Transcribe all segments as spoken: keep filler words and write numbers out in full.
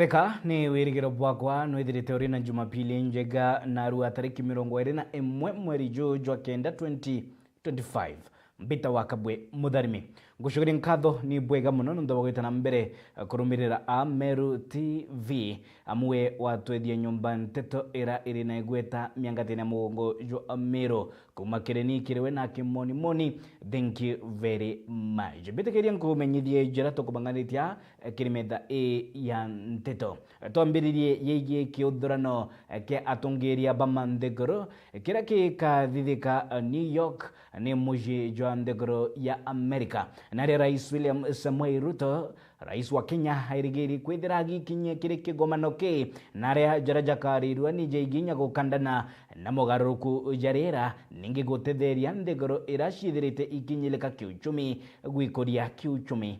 Ka ni wirigiro bwakwa nwithirite uri na Jumapili njega, narua tariki mirongo iri na imwe mweri juu jwa kenda twenty twenty-five. Mbita wa Kabwe Mutharimi. Ngucokeria nkatho ni bwega mono nontu bwa gwita na mbere, eh, kurumirira Ameru T V. Amwe watwethia nyomba nteto ira iri na igweta miangatine ya mugongo jwa Ameru. Kuma kiri ni kiri we na kimonimoni, thank you very much. Mbitikiria nkumenyithie njira tukubanganitia, eh, kiri metha ii ya nteto. Twambiririe yegii kiuthurano, eh, kia atongeria ba manthiguru, eh, kiria gikathithika, eh, New York, ni mucii jwa nthiguru ya Amerika. Nario Rais William Samoei Ruto, Rais wa Kenya, airigiri kwithira agikinyia kiri kigomano kii, na aria jaria jakarirua ni jaiginya gukandana na mogaruruku ja riera, ningi gutetheria nthiguru ira ciithirite ikinyilika kiuchumi gwikuria kiuchumi.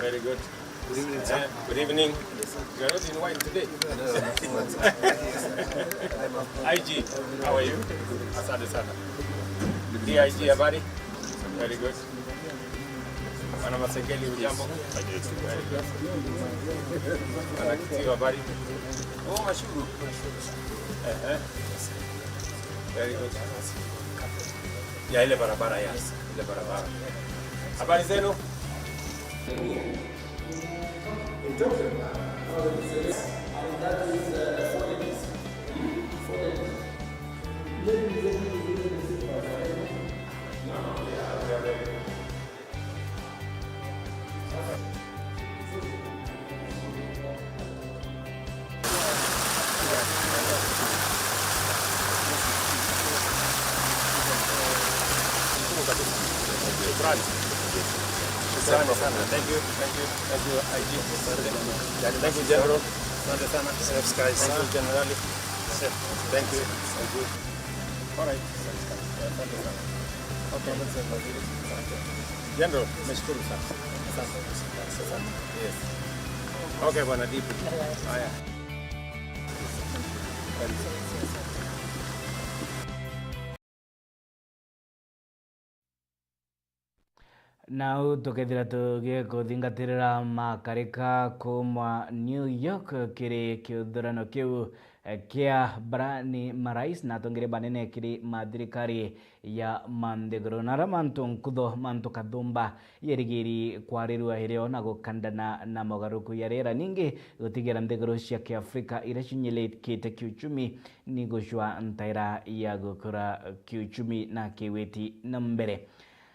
Very good. Good evening, sir. Eh, good evening. You are not in white today. I G, how are you? Asante sana. D I G, habari? Very good. Bwana Masengeli, hujambo? Very good. Bwana Kitio, habari? Oh, Mashuru. Eh, eh. Very good. Ya ile barabara, ya ile barabara. Habari zenu? Shukrani. Shukrani sana. Thank you, thank you, thank you, I G. Asante. Thank you, General. Asante sana. Thank you, General. Thank you, thank you. All right. Asante sana. Okay. General, nashukuru sana. Asante. Asante. Yes. Okay, bwana D P. Haya. Nau tukethira tugikuthingatirira makarika kuma New York kiri kiuthurano kiu, eh, kia bara ni marais na atongeria banene kiri mathirikari ya manthiguru. Na aria mantu nkutho, mantu kathumba yerigiri kwarirua irio na gukandana na mogaruruku ya riera, ningi gutigira nthiguru cia Kiafrika iria cinyilikite kiuchumi ni gucwa ntaira ya gukura kiuchumi na kiwiti na mbere.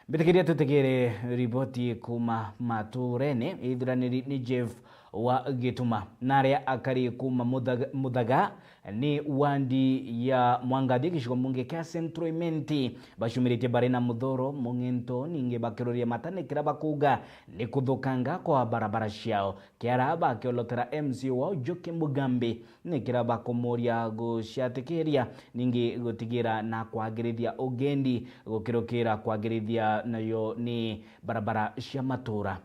Mbitikiria tutigire riboti kuma maturene. Ithuraniri ni Jeff wa Gituma, na aria akari kuma Muthaga, Muthaga ni wandi ya Mwangathi, gicigo mbunge kia Central Imenti, bacumiritie bari na muthuro mung'ento, ningi bakiruria mata ni kira bakuuga ni kuthukanga kwa barabara ciao. Kiara bakiolotera M C A wao Njuki Mugambi, ni kira bakumuria guciatikiria, ningi gutigira na kwagirithia ugendi gukirukira kwagirithia nayo ni barabara cia matura.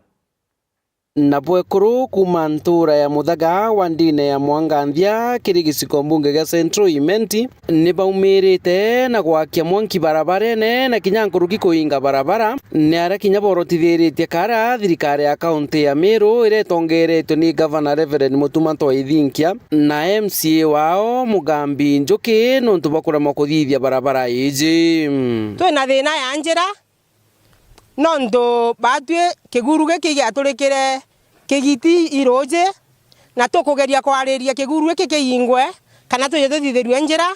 Nabo ekuru kuuma ntuura ya Muthaga wa ndine ya Mwanganthia kiri gicigo mbunge gia Central Imenti ni baumirite na gwakia mwanki barabarene na kinya nkuruki kuinga barabara, ni aria kinya borotithiritie kara thirikari ya kaunti ya Meru iria itongeretwe ni Gavana Reverend Mutuma Ntwai Thinkia na M C A wao Mugambi Njuki nontu bwa kuremwa kuthithia barabara iji. Twina thina ya njira, nontu baatwi kiguru giki giaturikire Kigiti iruuji, na tukugeria kwariria kiguru giki kiingwe kana twije tuthithirue njira.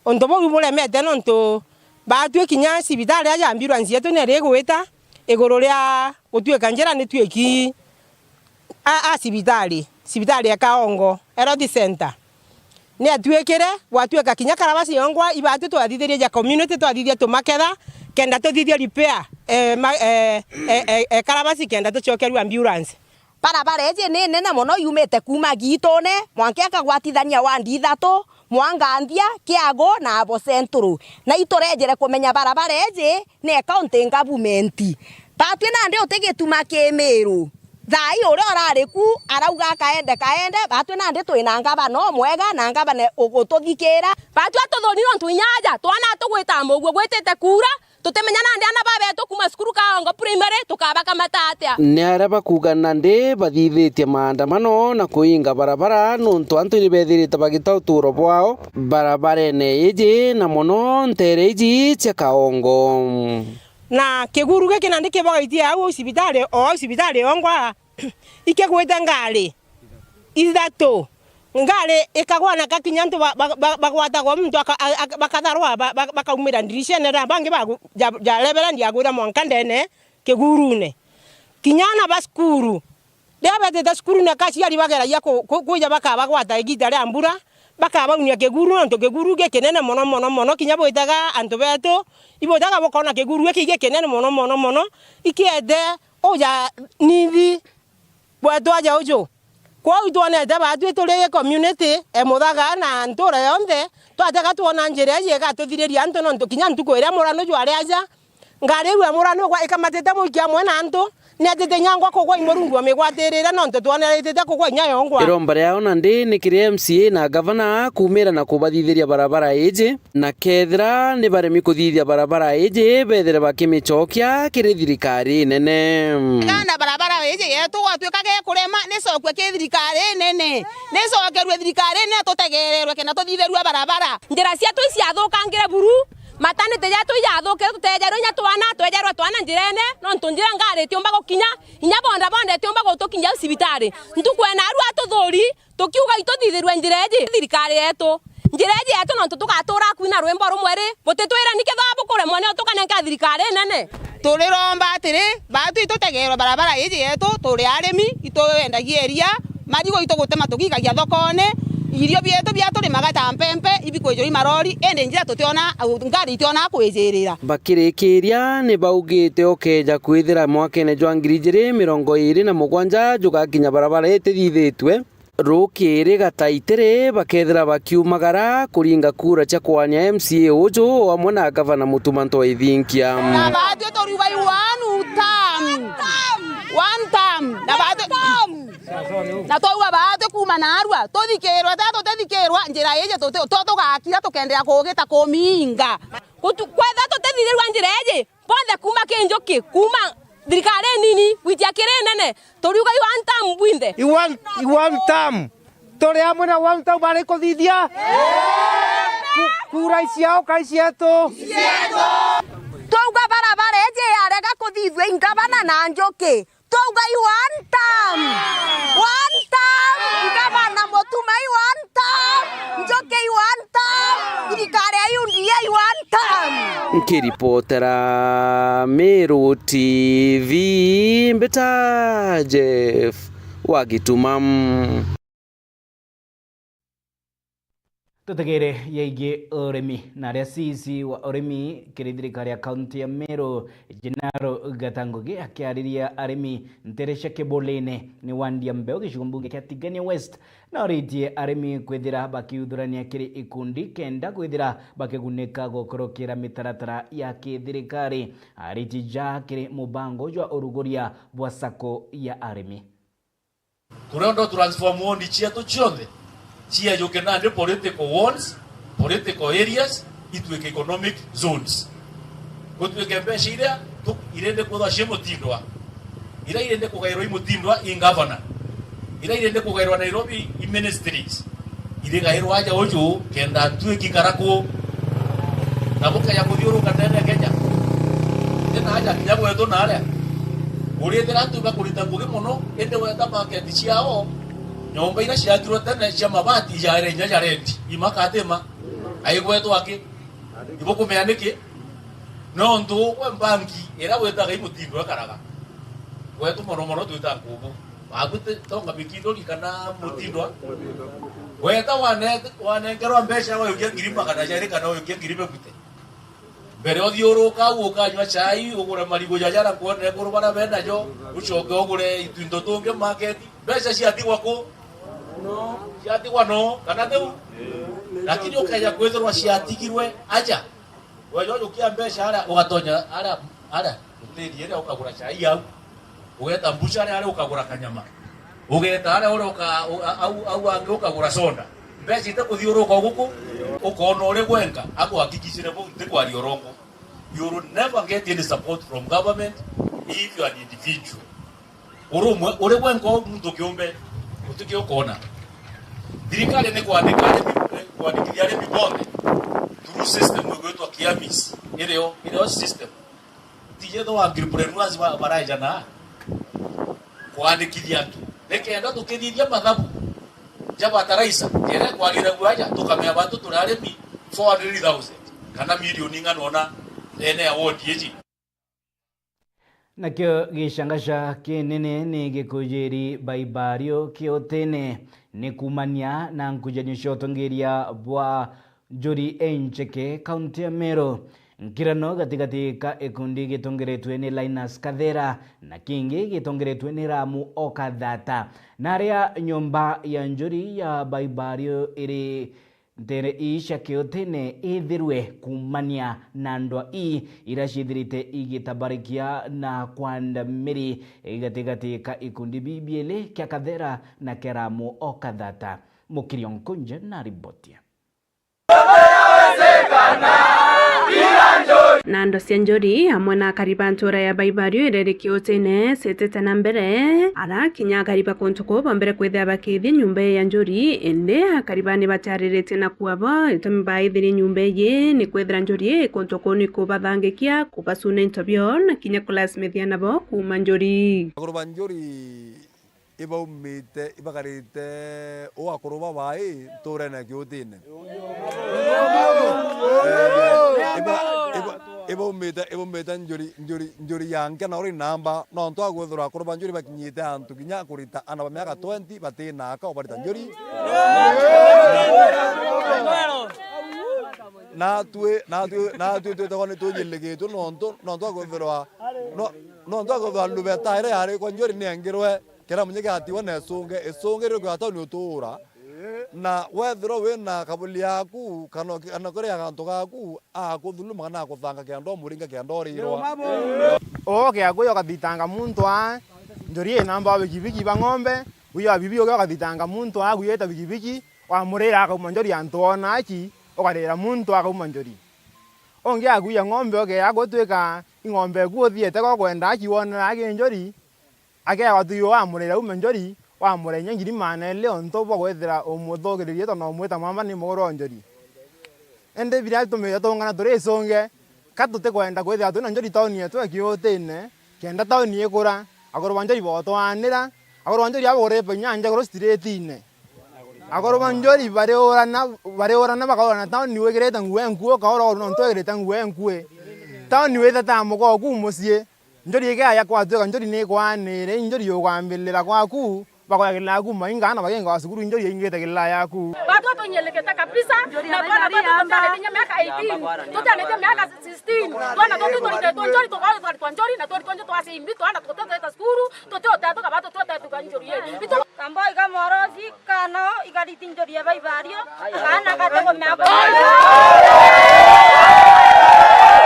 Untu buu buremete nontu baatwi kinya cibitari aja ambulance yetu ni iri igwita iguru ria gutuika njira ni twiki a, a cibitari, cibitari ya Kaongo Health Center. Ni atuikire, gwatuika kinya karabasi yongwa ibaatwi twathithirie ja community, twathithia tumaketha, kenda tuthithia repair, eh, ma, eh, eh, eh, eh, karabasi kenda tucokerua ambulance. Barabara iji ni nene mono, yumite kuuma Giitune, mwanka ikagwatithania wandi ithatu, Mwanganthia, Kiagu na Abo Central. Na iturejere kumenya barabara iji ni county government. Baatwi nandi uti gituma ki Miru. Thaa ii uria urari ku arauga akaende kaende, baatwi nandi twina ngavana umwega na ngavana ugututhikira. Baatwi atuthoni nontu inya aja twana tugwita muguo gwitite kuura, Tutimenya nandi ana babetu kuma cukuru Kaongo Primary tukabakamata atia? Ni aria bakuuga nandi bathithitie maandamano na kuinga barabara nontu antu ni bethirite bagita uturo bwao barabarene iji na mono ntere iji cia Kaongo. Na kiguru giki nandi kibogaitie au au cibitari, o au cibitari yongwa, ikigwite ngari ithatu. Ngari ikagwa na kakinya antu ba-, ba-, ba-, bagwatagwa, muntu aka-, a-, a-, bakatharwa, ba-, ba-, bakaumira ndiricene na bangi bagu-, ja, ja reverend agwira mwanka ndene kigurune. Kinya ana ba cukuru, riria betite cukuru na kaciari bageragia ku-, ku-, kwija bakabagwata igiita ria mbura, bakabaunia kiguru, nontu kiguru gikinene mono, mono, mono, kinya bwitaga antu betu, ibwitaga bukona kiguru giki gikinene mono, mono, mono, ikiete uja nithi. Bwetu aja uju. Kwou itwonete baatwi turi community, e, Muthaga na ntuura yonthe, twatega twona njira iji igatuthiriria antu, nontu kinya ntuku iria murano jwari aja, ngari iu ya murano igwa-, ikamatite muiki amwe na antu, ni atite inya ngwa kugwa i Murungu amigwatirire, nontu twoneritite kugwa inya yongwa. Iromba riao nandi ni kiri M C A na gavana kuumira na kubathithiria barabara iji. Na kethira ni baremi kuthithia barabara iji, bethire bakimicokia kiri thirikari nene. Gana barabara iji yetu gwatuika gikurema, nicokue ki thirikari nene, nicokerue thirikari nene, tutegererwe kenda tuthithirue barabara. Njira cietu iciathukangire buru, mataniti jetu ijathukire, tutejerwe inya twana, twejerwe twana njirene, nontu njira ngari itiumba gukinya, inya bonda bonda itiumba gutukinyia au cibitari. Ntuku ena arua atuthuri, tukiuga ituthithirue njira iji thirikari yetu. Njira iji yetu nontu tugatura aku na rwimbo rumwe ri, butitwira ni kethira bukuremwa ni utukanenka thirikari nene. Turiromba atiri, baatu itutegerwe barabara iji yetu, turi arimi, itwendagia iria, marigu itugutema tugiikagia thokone, irio bietu bia turimaga ta mpempe, ibikwijirwa i marori, indi njira tutiona, ngari itiona kwijirira. Bakirikiria ni baugite ukeja kwithira mwakene jwa ngiri ijiri mirongo iiri na mugwanja jugakinya barabara itithithitue. Rukiri gataitiri bakethira bakiumagara kuringa kura cia kwania M C A uju o amwe na gavana Mutuma Ntwethinkia. Na baatwi turiuga i one term. One term. Na baatwi, na twauga baatwi kuuma naarua, tuthikirwe, tethira tutithikirwa, njira iji tuti-, tu-, tugakira tukenderea kugita kuminga. Gutu-, kwethira tutithithirwa njira iji, bonthe kuuma ki njuki, kuuma thirikari nini gwitia kiri nene, turiuga i one term bwinthe. I one, i one term. Turi amwe na one term bari kuthithia. Ku-, kura iciao kai cietu. Twauga barabara iji yarega kuthithua i ngavana na njuki. Twauga i one term. One term. Ngavana Mutuma i one term. Njuki i one term. Thirikari ya U D A i one term. Nkiripotera Meru T V, mbita Jeff wa Gituma. Tutegere yegie urimi, na aria C C wa urimi kiri thirikari ya kaunti ya Meru, Gennaro Gatangugi, akiariria arimi ntere cia Kibulini ni wandi ya Mbeu gicigo mbunge kia Tigania West, na oritie arimi kwithira bakiuthurania kiri ikundi kenda kwithira bakigunika gukurukira mitaratara ya kithirikari. Ariti ja kiri mubango jwa uruguria bwa sacco ya arimi. Turenda transform ward cietu cionthe ciejuke nandi political wards, political areas, itwike economic zones. Gutwike mbeca iria tu-, irende kwithwa cie mutindwa, iria irende kugairwa i mutindwa i governor, iria irende kugairwa Nairobi i ministries, irigairwa aja uju kenda ntwiki kara ku. Na bukeja kuthiuruka ndene Kenya, ina aja kinya gwetu na aria. Urithira antu bakurita ngugi mono, indi weta market ciao, nyomba iria ciakirwe tene cia mabati ijaire inya ja rent, imakatima, aigwetwa aki? Ibukumea niki? Nontu we mbanki iria witaga i mutindwa ekaraga. Gwetu mono mono twitaga kubu. Babu ti tonga mikindori kana mutindwa. Weta wane-, wanengerwa mbeca wayukia ngiri magana jeri kana wayukia ngiri mebute. Mbere uthiuruka au ukanywa chai, ugure marigu jaja na kuona ekuru baria benajo, ucoke ugure itwinto tungi market. Mbeca ciatigwa ku? Ciatigwa no, kana tiu? Lakini ukeja kwithirwa ciatigirwe aja. Weja ujukia mbeca aria, ugatonya aria, aria, hoteli iria ukagura chai au. Ugeta mbucari aria ukagura kanyama. Ugeta aria uria uka-, u-, a-, au, au angi ukagura soda. Mbeca itikuthiuruka guku, ukona uri gwenka, akuhakikishire bau ntikwaria urongo. You will never get any support from government if you are an individual. Uri umwe, uri wenka muntu kiumbe, utikio kona. Thirikari ni kwandika arimi, kwandikithia arimi bonthe through system igwitwa Kiamis, irio, irio system. Tije tho Agriburenuas ba-, baraeja na kwandikithia antu. Nikenda tukithithia mathabu ja fertilizer, jere kwagiragua aja, tukamea bantu turi arimi four hundred thousand kana milioni ing'ana ona ndene ya ward iji. Nakio gicangaca kinene ni gikujiri Baibario Kiutine ni kumania na nkujanio cia utongeria bwa njuri encheke kaunti ya Meru. Nkirano gatigati ka ikundi gitongeretwe ni Linus Kathera na kingi gitongeretwe ni Ramu Okathata, na aria nyomba ya njuri ya Baibario iri ntere ii cia Kiutine ithirwe kumania na ndwa ii iria ciithirite igitabarikia na kwanda miri gatigati ka ikundi bibiili kia Kathera na kia Ramu Okathata. Mukirio Nkunje na riboti. Na ndo cia njuri amwe na akari ba ntura ya Baibario ireri Kiutine ciitite na mbere, ara kinya akari ba kuntu kuu bombere kwithira bakiithia nyumba ii ya njuri, indi akari ba ni batiariritie na kuuga bo itumi baithirie nyumba iji ni kwithira njuri ii kuntu kuu ni kubathangikia, kubacuna into bio na kinya kulasimithia nabo kuuma njuri. Akuru ba njuri ibaumite, ibakarite uu akuru babai nturene ya Kiutine. Eh, iba-, iba-, ibaumite, ibaumite njuri, njuri, njuri ya nkena uri namba, nontu akwithirwa akuru ba njuri bakinyite antu kinya kurita ana ba miaka twenty batina aka ubarita njuri. Natwi, natwi, natwi twitagwa ni tujiligitu nontu, nontu akwithirwa, no-, nontu akwithirwa lubeta iria yarikwa njuri ni engirwe. Kira munye giatiwa na icunge, icunge ri kwia tauni utuura. Na wethirwa wina kabuli yaku, kana, kana kuria gantu gaku, akuthuluma kana akuthanga kenda umuringa kenda urirwa. Ooke akuya ukathitanga muntu aa, njuri ii namba wa bikibiki ba ng'ombe, wiya wa bibi uke ukathitanga muntu aa, akuyite bikibiki, wamurira akauma njuri antu oona aki, ukarira muntu akauma njuri. Ungi akuya ng'ombe ukeya gutwika ing'ombe eku uthiete ko kwenda aki wonera aki njuri, akewa tu yo wamurira ume njuri, wamurenya ngiri maana ili ontu bwa kwithira umuthugiririe tondu umwita mwamba ni muguru o njuri. Indi biria bitumite tungana turi icunge, ka tutikwenda kwithira twina njuri tauni yetu ya Kiutine, kenda tauni ikura, akuru ba njuri botwaanira, akuru ba njuri abo bagurite inyanja iguru streetine. Akuru ba njuri bariurana, bariurana bakaurana tauni wikirite nguo enkui, ukaura nontu wikirite nguo enkui. Tauni withetaga mugoku mucii. Njuri igeaya kwatwika njuri ni ikwaanire, njuri yukwambirira kwaku, bakwagirira kuuma inga na baginga wa cukuru, njuri yaingite kirira yaku. Batwa tunyelikite kabisa, na twana twa tutianite kinya miaka eighteen, tutianite miaka sixteen. Twana tutu turitetwe njuri, tukaritwa njuri, na twaritwa njuri twacia imbi, twana tutete cukuru, tutiotete kaba tutiotete tuka njuri. Itu Kamboi ka morosi, kana igariti njuri ya baibario, kana kate kumea.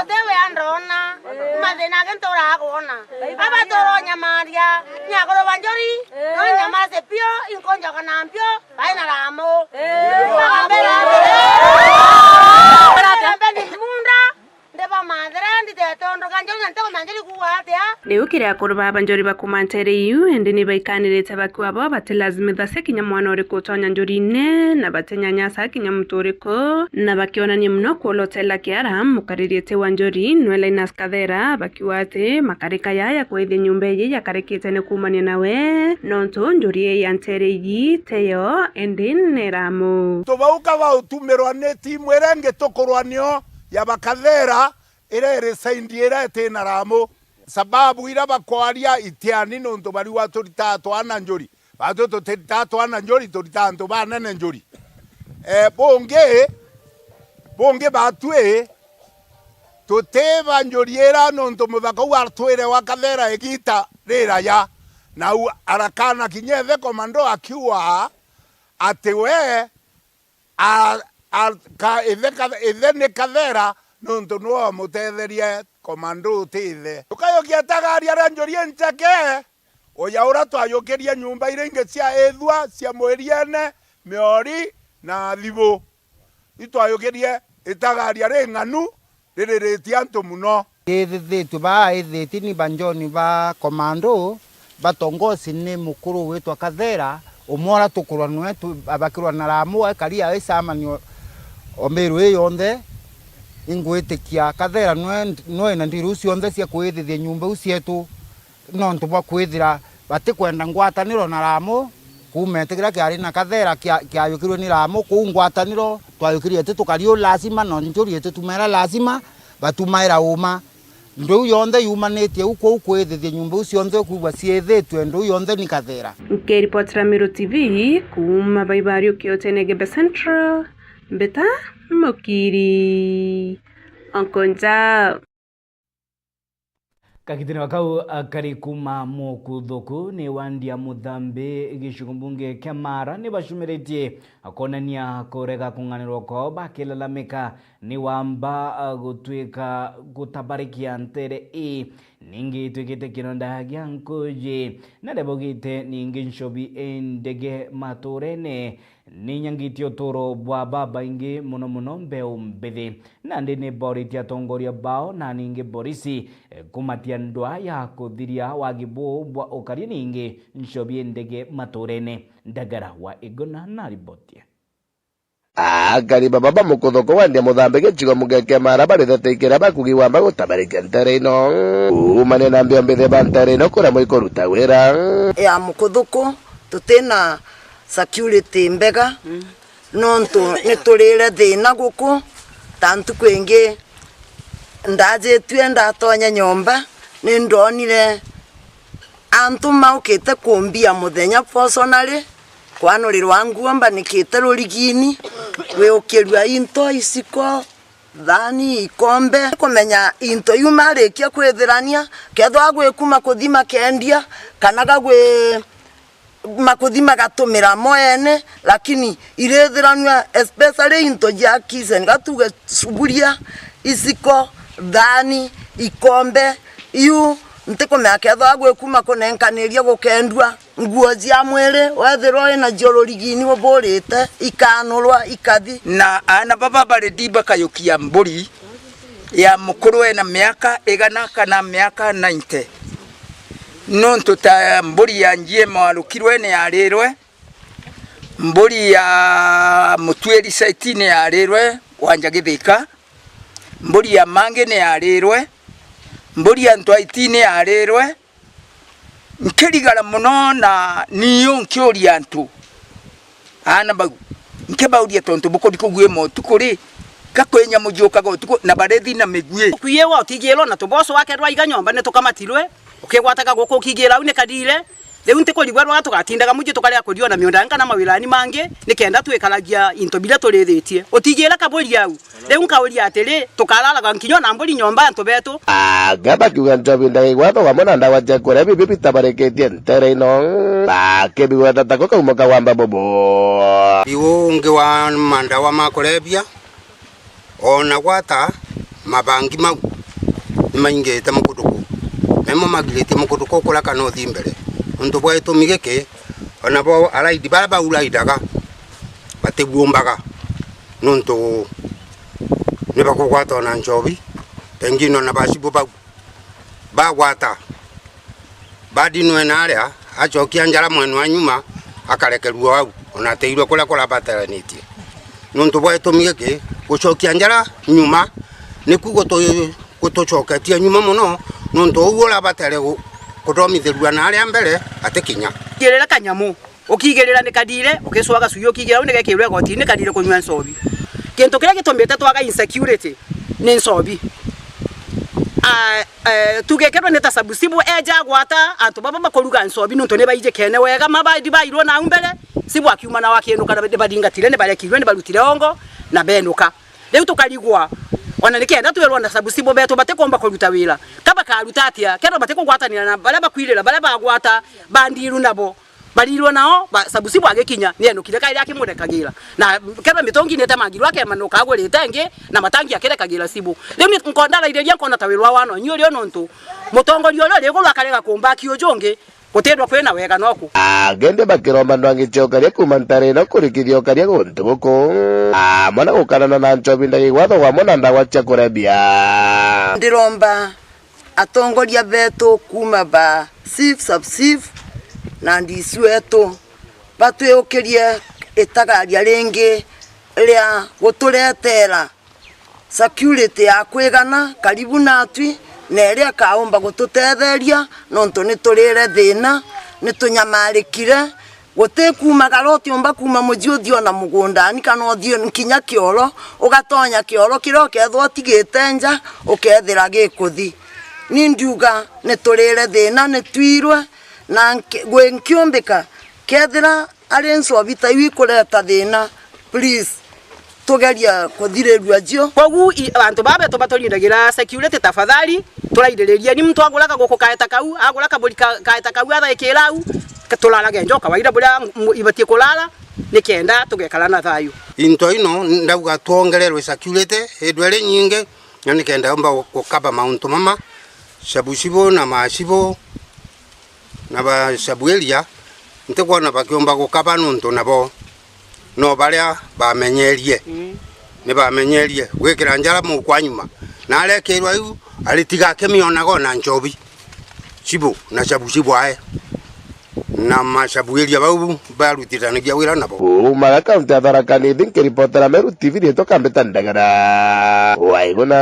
Tewe andona, mathina age ntura akwona. Aba turonyamaria, nyakuru ba njuri, no nyamase pio, inkonjoka na mpio, baina ramo. Mbere, mbere, mbere, munda, Ndibamathira, nditete undu ka njuri na ntikumenya njuri kuuga atia. Riu kiri akuru ba banjuri bakuuma nteere iu, indi ni baikanirite bakiuga bo batilazimithasia kinya mwana uriku utonya njuriine, na batinyanyasa kinya muntu uriku, na bakionania mono kwolotela kiara mukariritie wa njuri nwe Linus Kathera, bakiuga ati makarika yaya kwithia nyumba iji yakarikite ni kuumania nawe, nontu njuri ii ya nteere iji teyo, indi ni ramu. Tubauka bautumirwa ni timu iria ingi tukurwa nio ya Bakathera iria iri saindi iria iti na ramu. Sababu iria bakwaria itiani nontu bariuga turitaa twana njuri. Batwi tutiritaa twana njuri, turitaa antu banene njuri. Eh, bungi, bungi batwi tutiba njuri ira nontu muthaka uu atwire wa Kathera igiita riraya. Nau arakana kinya ithe komando akiuga ati we A, a, ka, ithe, ka, ithe ni Kathera, nontu niwe wamutetherie komando uti ithe. Tukayukia tagaria ria njuri incheke, uja uria twayukirie nyumba iria ingi cia ithua cia Mwiriene, Miori na Thibu. Itwayukirie itagaria ring'anu, ririritie antu mono. Ithithitue baa ithiti ni ba John ba Komando, batongoci ni mukuru witwa Kathera, umwe uria tukurwa nwe tu-, abakirwa na Ramu, ekari a icamanio o Meru ii yonthe. Ingwitikia Kathera nwe, nwe na ndiru cionthe cia kwithithia nyumba iu cietu. Nontu bwa kwithira batikwenda ngwataniro na Ramu, kuuma iti kiria kiari na Kathera kia-, kiayukirue ni Ramu, kuu ngwataniro twayukirie iti tukari u lazima, na njuri iti tumera lazima, batumaira uma. Ndu iu yonthe yumanitie u kuu kwithithia nyumba iu cionthe ukwigua ciithitue, ndu iu yonthe ni Kathera. Nkiripotera Meru T V kuuma Baibari ukiotene Igembe Central, Mbita Mukiri. Onkonja. Kagitene wa kau, a, kari kuuma Mukuthuku ni wandi ya Muthambi gicigo mbunge kia Mara ni bacumiritie kwonania kurega kung'anirwa kwao bakilalamika ni wamba, a, gutwika gutabarikia ntere ii ningi itwikite kironda gia nkuji, na rebogite ningi nchobi indege maturene. Ni nyangitie uturo bwa babaingi, mono mono mbeu mbithi. Nandi ni boritie atongoria bao na ningi borisi, eh, kumatia ndwaa ya kuthiria wagi buu bwa ukaria ningi nchobi indege maturene. Ndagara wa Iguna na riboti. Akari baba ba Mukuthuku wandi ya Muthambi gicigo mbunge kia Mara baritete ikira bakugi wamba gutabarikia ntere ino. Umania na mbeu mbithi ba ntere ino kuria mwikoruta wira. Ya Mukuthuku tutina security mbega, nontu ni turire thina guku. Ta ntuku ingi ndajitue ndatonya nyomba, ni ndonire antu maukite kumbia muthenya personally, kwanurirwa nguo mbanikite rurigini, gwiukirua into, iciko, thani, ikombe. Kumenya into iu marikia kwithirania, kethwa gwi kuma kuthi makendia, kana gagwi makuthi magatumira mo ene, lakini irithiranua, especially into ja kitchen, gatuge suburia, iciko, thani, ikombe, iu ntikumenya kethwa gwi kuma kunenkaniria gukendua. Nguo cia mwiri wethirwa wina cio rurigini uburite, ikanurwa, ikathi. Na aana baba bari ndi bakayukia mburi ya mukuru ena miaka igana kana miaka ninety. Nontu ta mburi ya Njie Mwarukirwe ni yarirwe, mburi ya Mutuiri Saiti ni yarirwe, Wanja Githika, mburi ya Mangi ni yarirwe, mburi ya Ntwaiti ni yarirwe, nkirigara mono na niyo nkiuria antu, aana bau, nkibauria, tontu bukuthi kugwima utuku ri, gakwinya mujukaga utuku na barithi na migui? Ukwiiwa utigirwa na tuboso wake rwa iga nyomba ni tukamatirwe, ukigwataga guku ukigira au ni karire. Riu ntikurigwa rwa tugatindaga muji tukaria kuriona miundani kana mawirani mangi, nikenda twikaragia into biria turithitie. Utigira kaburi au. Riu nkauria atiri, tukararaga nkinya ona mburi nyomba antu betu? Anga bakiuga nchobi ndagigwatho bamwe na ndawa cia kuria bibi bitabarikitie ntere ino, bakibigweta tako kaumo ka wamba bubu. Biu ungi wa mandawa ma kurebia, ona gwata mabangi mau nimaingite mukutuku, nimo magiritie mukutuku kuria kana uthi mbere. Untu bwa gitumi giki, ona bo araidi baria bauraidaga batibumbaga. Nontu nibakugwatwa na nchobi, pengine ona bacibu bau bagwata, badinwe na aria, acokia njara mwena wa nyuma, akarekerua au, ona ateirwe kuria kurabateranitie. Nontu bwa gitumi giki, gucokia njara nyuma, niku gutu-, gutucoketie nyuma mono, nontu uu urabatere gu-, kuthomithirua na aria mbere atikinya. Kirira kanyamu. Ukigirira ni kadire, ukicwaga cuio ukigirira au ni gekirwe igotini ni kadire kunyua ncobi. Kintu kiria gitumite twaga insecurity ni ncobi. Ah, eh, tugekerwe ni ta sabu sibu eja agwata antu baba bakuruga ncobi nontu ni baijikene wega, mabadi bairwo nau mbere, sibu akiuma nao akinuka ni bathingatire, ni barekirwe, ni barutire ongo na benuka. Riu tukarigwa, ona nikenda twirwa na sabu sibu betu batikumba kuruta wira. Ka bakaruta atia? Kethirwa batikugwatanira na baria bakwirira, baria bagwata, bandiru nabo. Barirwe nao, ba-, sabu sibu agikinya, nienukire kairi akimurekagira. Na kethirwa mitungi nietemangirwe akemanuka agurite ingi, na matangi akirekagirira sibu. Riu ni nkonda rairiria nkona ta wirwa wana nyurio nontu mutongoria uria uri iguru akarega kumbaki uju ungi, Gutindwa kwina wega noku. Agendi bakiromba ndwangi cia ukaria kuuma ntare ino kurikithia ukaria guntu guku, amwe na gukanana na nchobi ndagi gwatho gwamwe na ndawa cia kurebia. Ndiromba atongoria betu kuuma ba chief, sub chief na D C wetu batwiukirie itagaria ringi ria guturetera security ya kwigana karibu natwi, na iria ikaumba gututetheria, nontu ni turire thina, ni tunyamarikire. Guti kuumagara utiumba kuuma mucii uthii ona mugundani, kana uthii kinya kioro, ugatonya kioro kiria ukethirwa utigite nja, ukethira gikuthi. Ni ndiuga ni turire thina, ni twirwe, na nki-, gwi nkiumbika, kethira ari nchobi ta iu ikureta thina, please, tugerie kuthirirua cio. Kogu i-, antu baa betu baturindagira security, tafadhali, turairiririe. Ni muntu agura kaguku kaeta kau, agura kaburi ka-, kaeta kau, athaikira au, ka-, turarage njo kawaida buria m-, ibatie kurara, nikenda tugekara na thayu. Into ino ndauga twongererwe security, indwe ri nyingi, na nikenda yomba gu-, gukaba mauntu mama, shabu shibu na mashibu, na ba sub area, ntikwona bakiumba gukaba nuntu nabo no baria bamenyerie. Mm. Ni bamenyerie gwikira njara mukwa nyuma. Na arekirwa iu, aritiga akimionaga ona nchobi. Chibu na shabu chibu ae. Na mashabu area bau barutithanagia wira nabo. Kuuma ga kaunti ya Tharaka Nithi, nkiripotera Meru T V, riitwa Kambita Ndagara. Waiguna.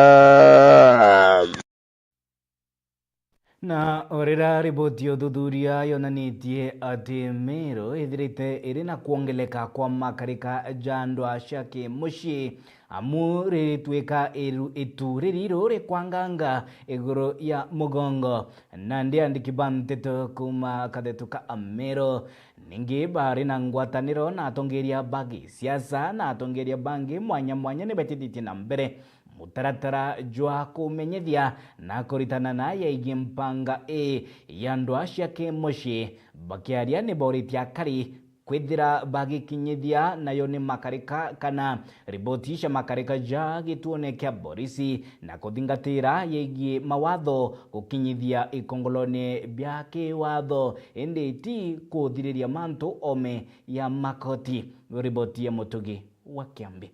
Na o riria riboti ya uthuthuria yonanitie ati Meru ithirite iri na kwongeleka kwa makarika ja ndwaa cia kimucii, amu ritwika iru-, itu ririru rikwanganga iguru ya mugongo, nandi andiki ba nteto kuuma kathetu ka Ameru ningi bari na ngwataniro na atongeria ba gisiasa na atongeria bangi mwanya mwanya nibetithitie na mbere mutaratara jwa kumenyithia na kuritana na yegie mpanga ii ya ndwaa cia kimucii. Bakiaria ni booritie akari kwithira bagikinyithia nayo ni makarika kana riboti cia makarika ja gituone kia borisi na kuthingatira yegie mawatho gukinyithia ikongolone bia kiwatho, indi ti kuthiriria mantu ome ya makoti. Riboti ya Mutugi wa Kiambi.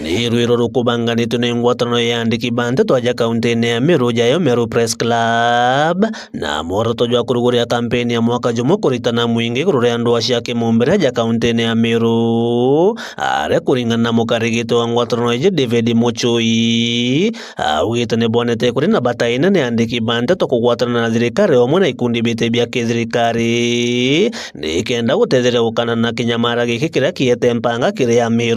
Ni rwiro rukubanganitwe ni ngwataniro ya andiki ba nteto aja kauntine ya Meru, jayo Meru Press Club, na mworoto jwa kuruguria kampeni ya mwaka jumwe kuritana mwingi iguru ria ndwaa cia kimumbire aja kauntine ya Meru, aria kuringana na mukarigite wa ngwataniro iji David Muchui, augite ni bonete kuri na bata inene andiki ba nteto kugwatana na thirikari umwe na ikundi biti bia kithirikari nikenda gutetheria gukana na kinyamara giki kiria kiete mpanga kiri Ameru.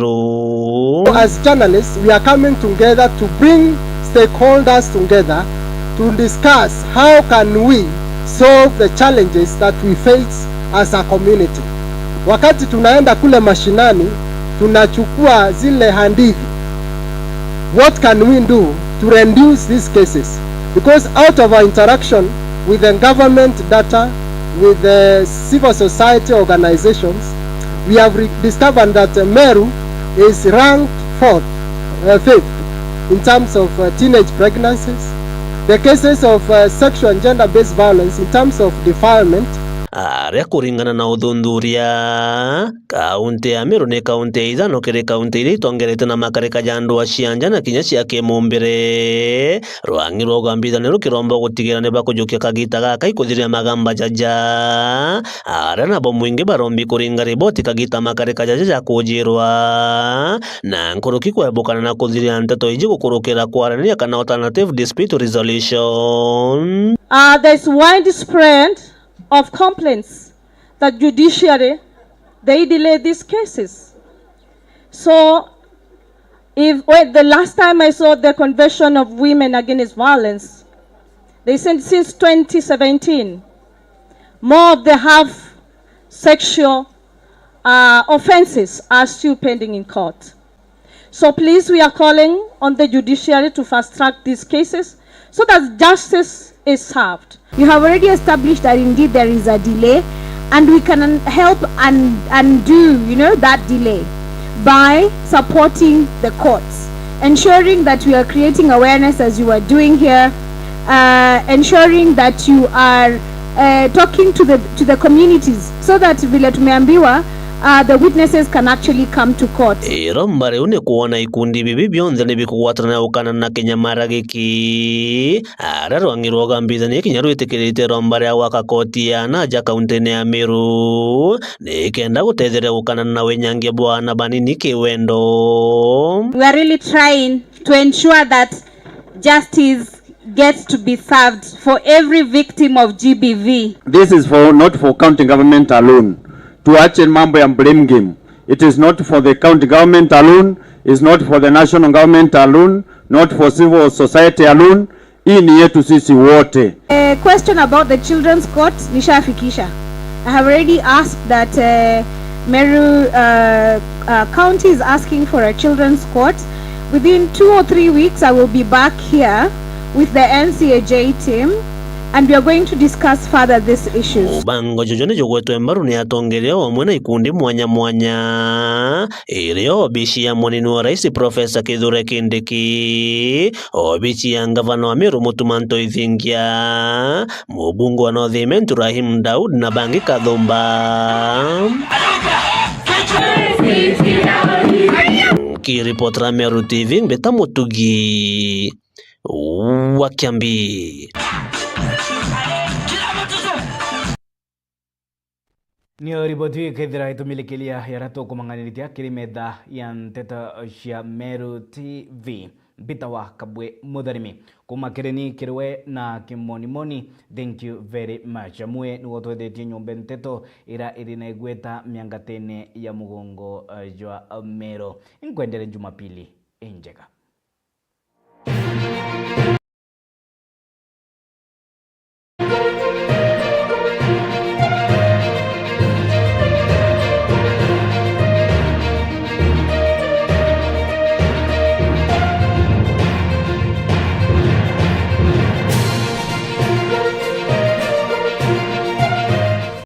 As journalists, we are coming together to bring stakeholders together to discuss how can we solve the challenges that we face as a community. Wakati tunaenda kule mashinani, tunachukua zile hadithi. What can we do to reduce these cases? Because out of our interaction with the government data, with the civil society organizations, we have re-, discovered that, uh, Meru is ranked fourth, uh, fifth in terms of, uh, teenage pregnancies, the cases of, uh, sexual and gender-based violence in terms of defilement. Aria kuringana na uthuthuria, kaunti ya Meru ni kaunti ya ithano kiri kaunti iria itongerete na makarika ja ndwaa cia nja na kinya cia kimumbire. Rwang'i rwa ugambithania rukiromba gutigira ni bakujukia kagita gaka ikuthiria magamba jaja, aria nabo mwingi barombi kuringa riboti kagita makarika jaja jakujirwa, na nkuruki kwebukana na kuthiria nteto iji gukurukira kwaraniria kana alternative dispute resolution. Uh, there's widespread of complaints that judiciary, they delay these cases. So, if, when the last time I saw the Convention of Women Against Violence, they said since twenty seventeen, more of the half sexual, uh, offenses are still pending in court. So please, we are calling on the judiciary to fast track these cases so that justice is served. You have already established that indeed there is a delay, and we can un-, help and undo, you know, that delay by supporting the courts. ensuring that we are creating awareness as you are doing here, uh, ensuring that you are uh, talking to the, to the communities so that vile tumeambiwa, uh, the witnesses can actually come to court. Iromba riu ni kwona ikundi bibi bionthe ni bikugwatana gukana na kinyamara giki, aria rwang'i rwa ugambithania kinya rwitikiritie iromba ria gwaka koti ya ana aja kaunti-ini ya Meru, nikenda gutetheria gukana na winyangia bwa ana banini kiwendo. We are really trying to ensure that justice gets to be served for every victim of G B V. This is for, not for county government alone. Tuache mambo ya blame game. It is not for the county government alone, is not for the national government alone, not for civil society alone. Hii ni yetu sisi wote. A question about the children's court, nishafikisha. I have already asked that, uh, Meru, uh, uh, County is asking for a children's court. Within two or three weeks, I will be back here with the N C A J team, and we are going to discuss further these issues. Mubango juju ni jugwetwe mbaru ni atongeria amwe na ikundi mwanya mwanya, irio obici ya munini wa rais Professor Kithure Kindiki, obici ya ngavana wa Meru Mutuma Ntoithingia, mubunge wa North Imenti Rahim Daud na bangi kathumba. Nkiripotera Meru T V, mbita Mutugi wa Kiambi. Niyo riboti ikethira itumilikiria yaria tukumang'aniritia kiri metha ya nteto cia Meru T V. Mbita wa Kabwe Mutharimi. Kuma kiri ni kiri we na kimonimoni, thank you very much. Amwe nigo twethetie nyombe nteto ira iri na igweta miangatene ya mugongo, eh, jwa Meru. Inkwendere Jumapili injega.